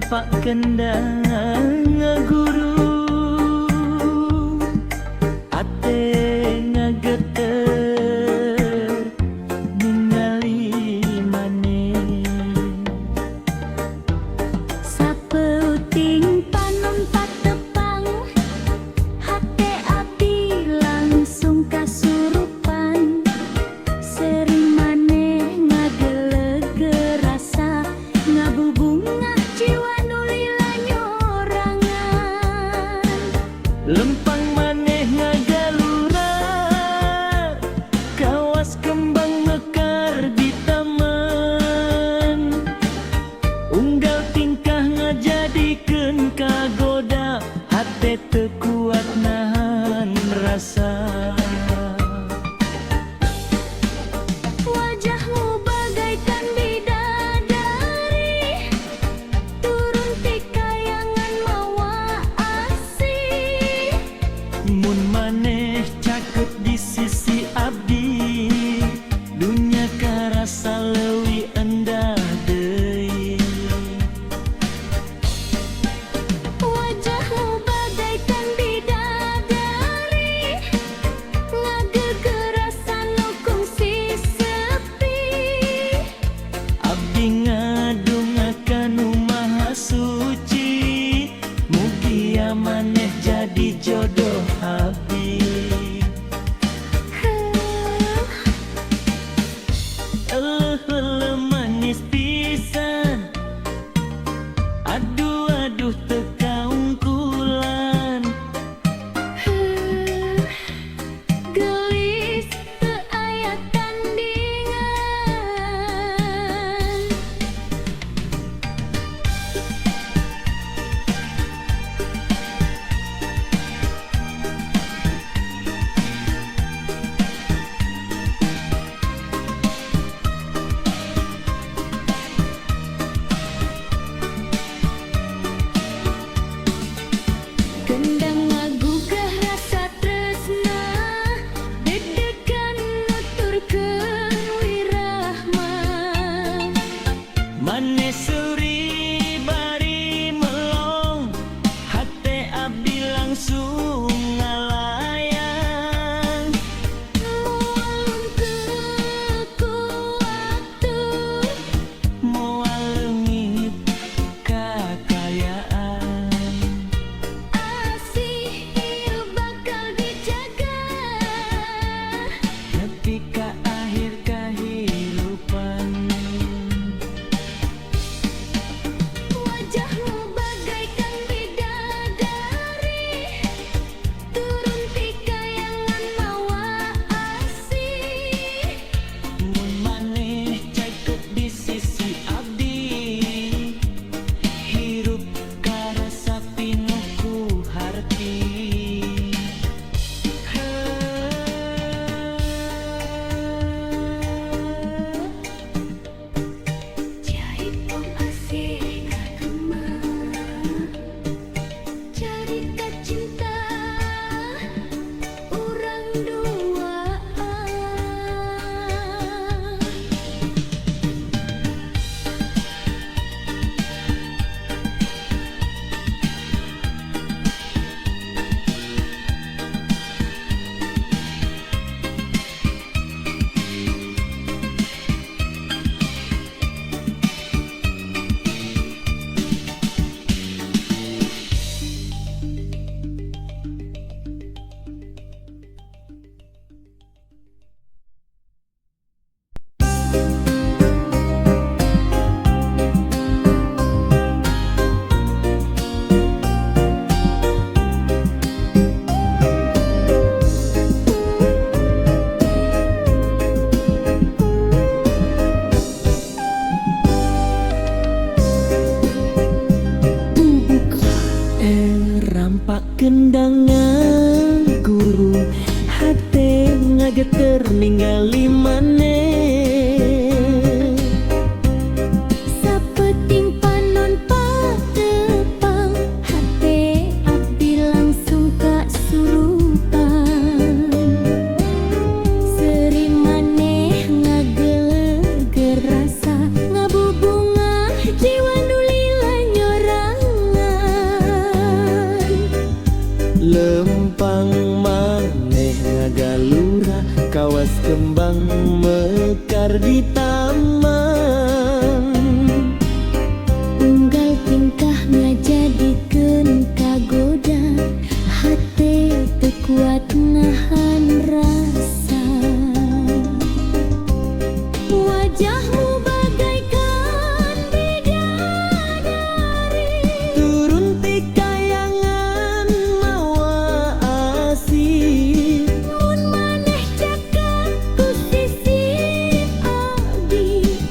Rampak kendang guru, ate ngageter ningali maneh. Sapeuting panon patepang, hate abdi langsung kasurupan. Seri maneh ngagelegeur rasa, ngabubungah jiwa nu lila nyorangan. Lempang maneh ngagalura, kawas kembang mekar di taman. Unggal tingkah ngajadikeun kagoda, hate teu kuat nahan rasa. Wajahmu bagaikan bidadari, turun ti kayangan mawa asih. Mun maneh caket di sisi abdi, dunya karasa leuwih endah deui. Wajahmu bagaikan bidadari, ngageugeur rasa nu kungsi sepi. Abdi ngadunga ka Nu Maha Suci, mugia maneh jadi jodoh abdi. Huh. Eleuh eleuh, manis pisan. Aduh aduh, teu kaungkulan. Huh, geulis teu aya tandingan. Kendang ngagugah rasa tresna, deg-degan nuturkeun wirahma. Maneh seuri bari melong, hate abdi langsung ngalayang. Moal luntur ku waktu, Moal leungit kakayaan. Asih ieu bakal dijaga nepi ka akhir kahirupan. Wajahmu bagaikan bidadari, turun ti kayangan mawa asih. Mun maneh caket di sisi abdi, hirup karasa pinuh ku harti. Heuh. Jaipong asih kagema, carita cinta urang duaan. Rampak kendangan guru, hate ngageter ningali maneh. Mekar di taman. Unggal tingkah ngajadikeun kagoda. Hate teu kuat nahan rasa. Wajahmu bagaikan bidadari. Turun ti kayangan mawa asih. Mun maneh cakap ku sisi abdi.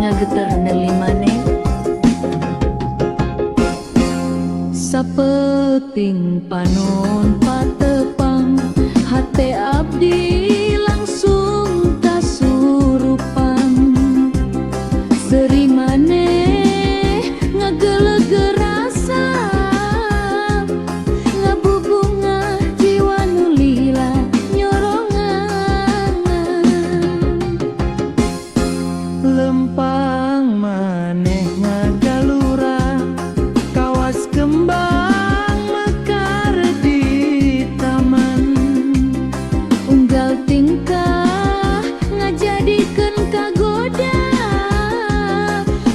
Ngageter neuli maneh. Sapeuting panon patepang, hate abdi langsung kasurupan. Seuri maneh ngageleugeur rasa, ngabubunga jiwa nu lila nyorongan. Lempang maneh ngagalura kawas kembang mekar di taman. Unggal tingkah ngajadikeun kagoda,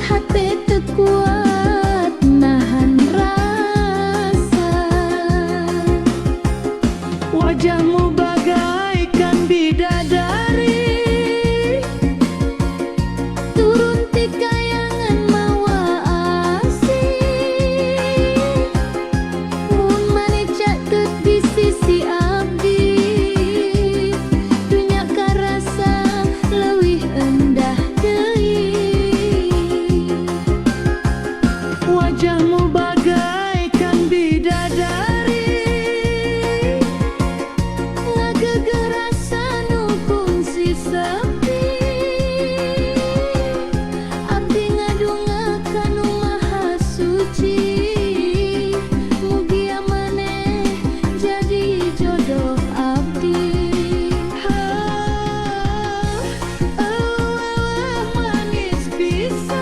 hate teu kuat nahan rasa. Wajahmu bagaikan bidadari, Turun ti kayangan mawa asih. Mun maneh caket di sisi abdi, dunya karasa leuwih endah deui. Wajahmu bagaikan bidadari, Ngageugeuh rasa nu kungsi sepi. Abdi ngadunga ka Nu Maha Suci, mugia maneh jadi jodoh abdi. Ah, manis pisan.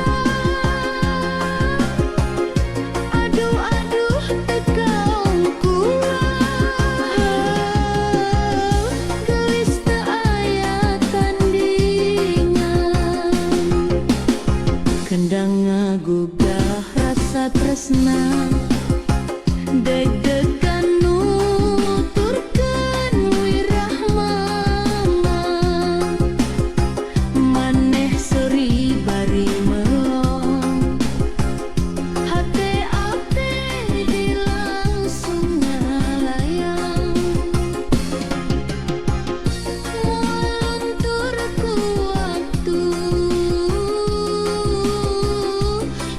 Aduh aduh, teu kaong kula. Geulis teu aya tandingan. Kendang ngagugah rasa tresna, Deg-degan nuturkeun wirahmama. Maneh seuri bari melong, Hate abdi langsung ngalayang. Moal luntur ku waktu,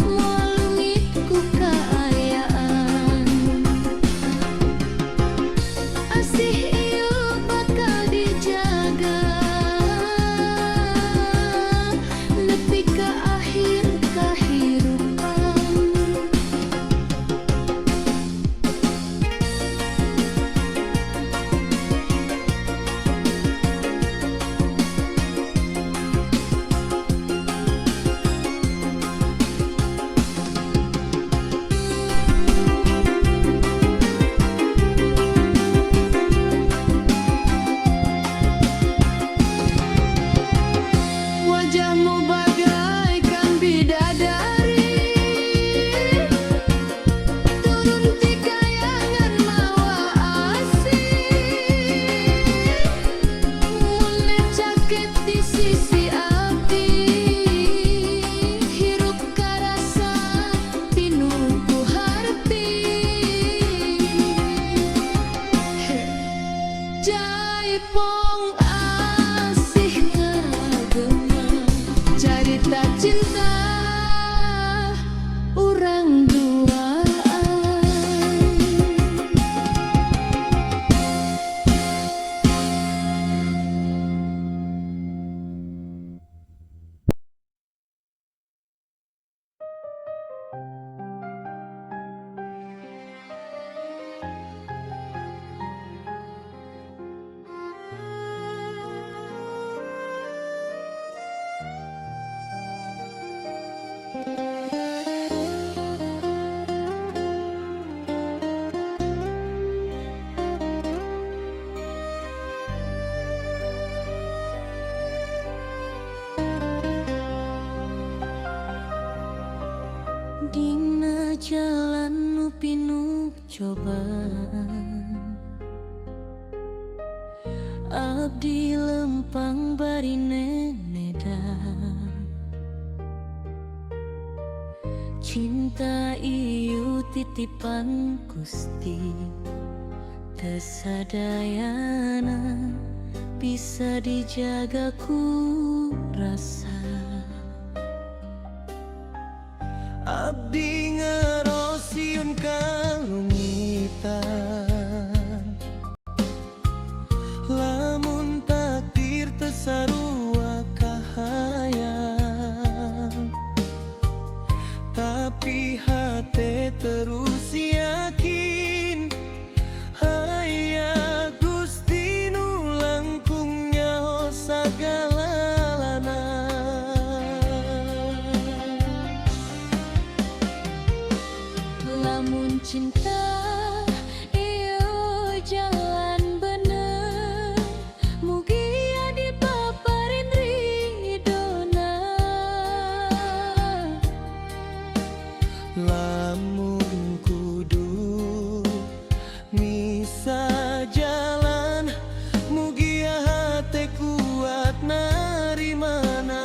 moal leungit ku kaayaan. Asih ieu bakal dijaga nepi ka akhir kahirupan. Wajahmu bagaikan bidadari, Turun ti kayangan mawa asih. Mun caket di sisi abdi, hirup karasa pinuh ku harti. Jaipong asih ngagema carita cinta urang duaan. Dina jalan nu pinuh cobaan, abdi lempang bari neneda. Cinta ieu titipan Gusti, teu sadayana bisa dijaga ku rasa. Abdi ngeros sieun kalungitan. Lamun takdir teu sarua kahayang, tapi hate terus yakin aya Gusti nu langkung nyaho sagalalana. Lamun cinta ieu jalan bener, mugia dipaparin ridona. Lamun kudu misah jalan, mugia hate kuat narimana.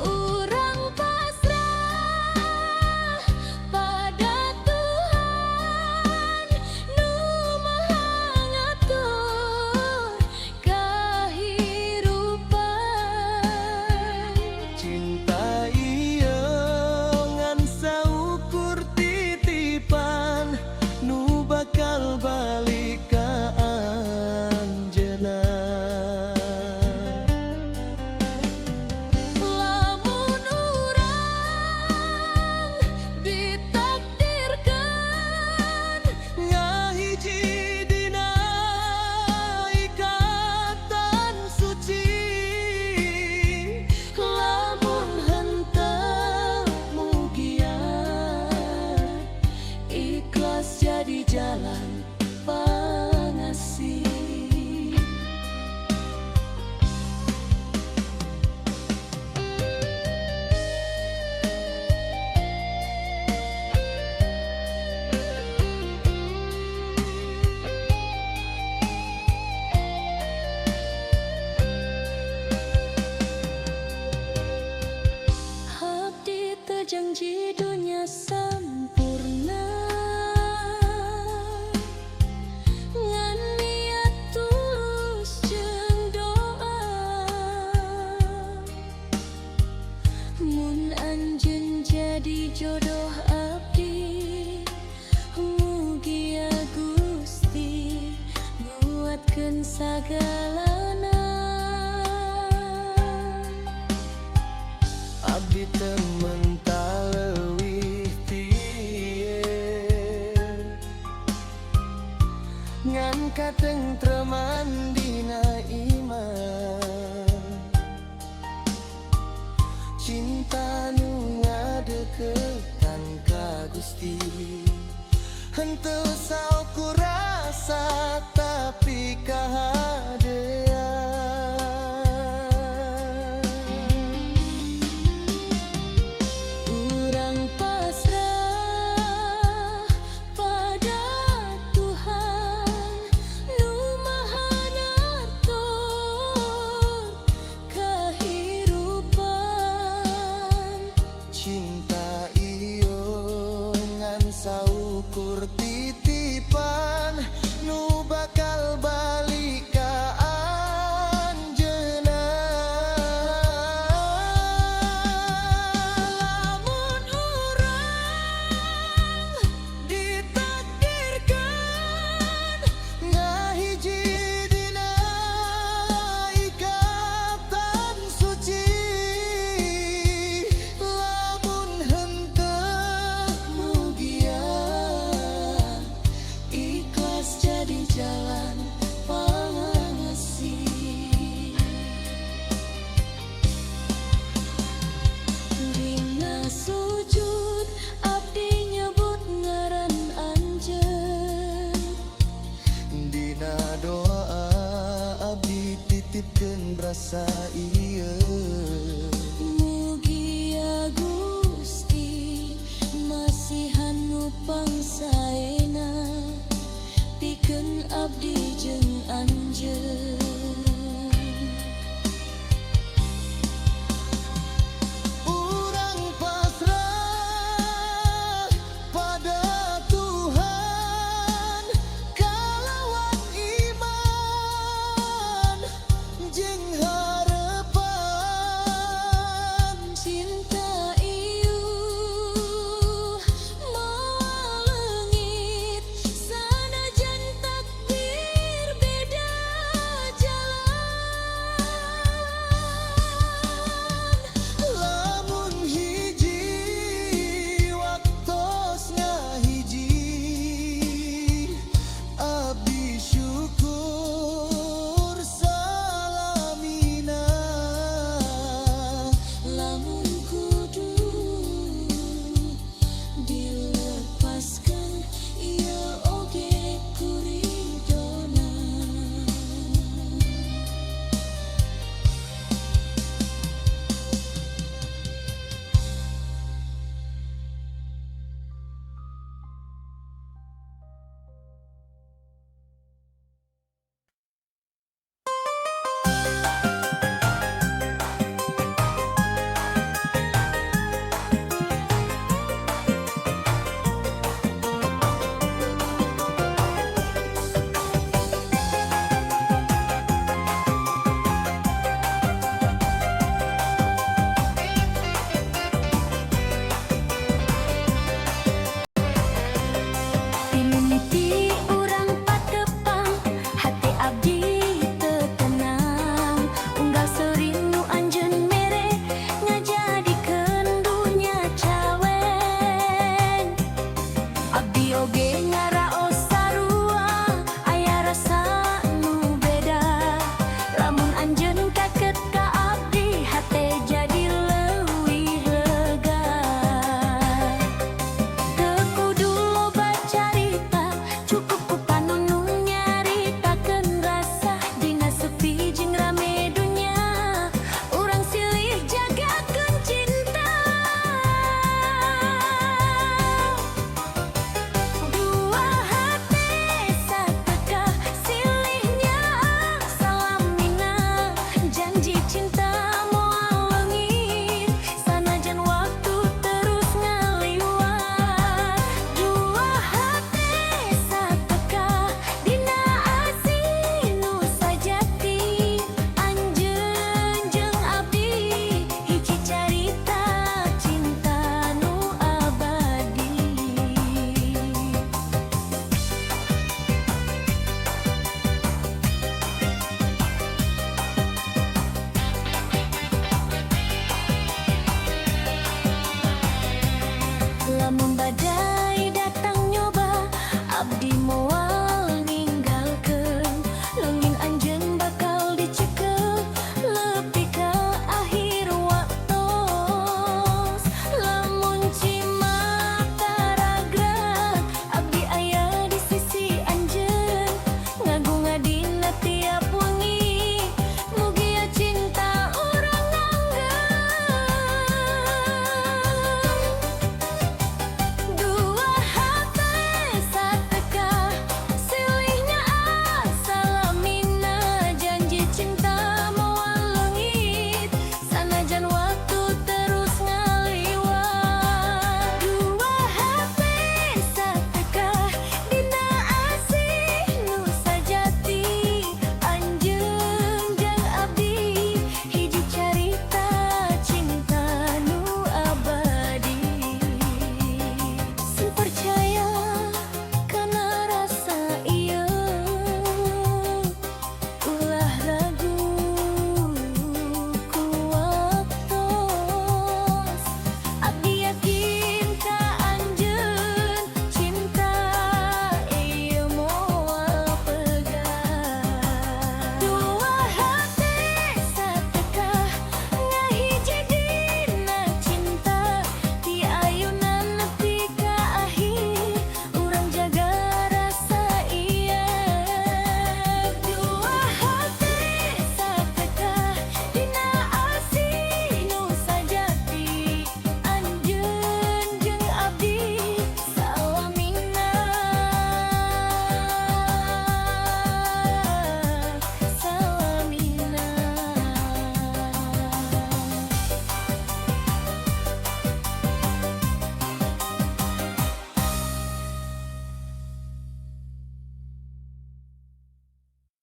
Urang pasrah pada Tuhan nu Maha Ngatur kahirupan. Cinta ieu ngan saukur titipan nu bakal balik ka anjeunna. Lamun urang ditakdirkan ngahiji dina ikatan suci, lamun henteu mugia ikhlas jadi jalan pangasih. Abdi teu janji dunya sampurna, ngan niat tulus jeung doa. Mun anjeun jadi jodoh abdi, mugia Gusti nguatkeun sagalana. Abdi teu menta leuwih ti ieu, ngan katengtreman dina iman. Cinta nu ngadeukeutan ka Gusti henteu saukur rasa tapi kahadean. Urang pasrah pada Tuhan nu Maha Ngatur kahirupan. Cinta ieu ngan saukur titipan nu bakal balik ka anjeunna. Lamun urang ditakdirkan ngahiji dina ikatan suci, lamun henteu mugia ikhlas jadi jalan pangasih. Dina sujud abdi nyebut ngaran anjeun. Dina doa abdi titipkeun rasa ieu. Mugia Gusti masihan nu pangsaena pikeun abdi jeung anjeun.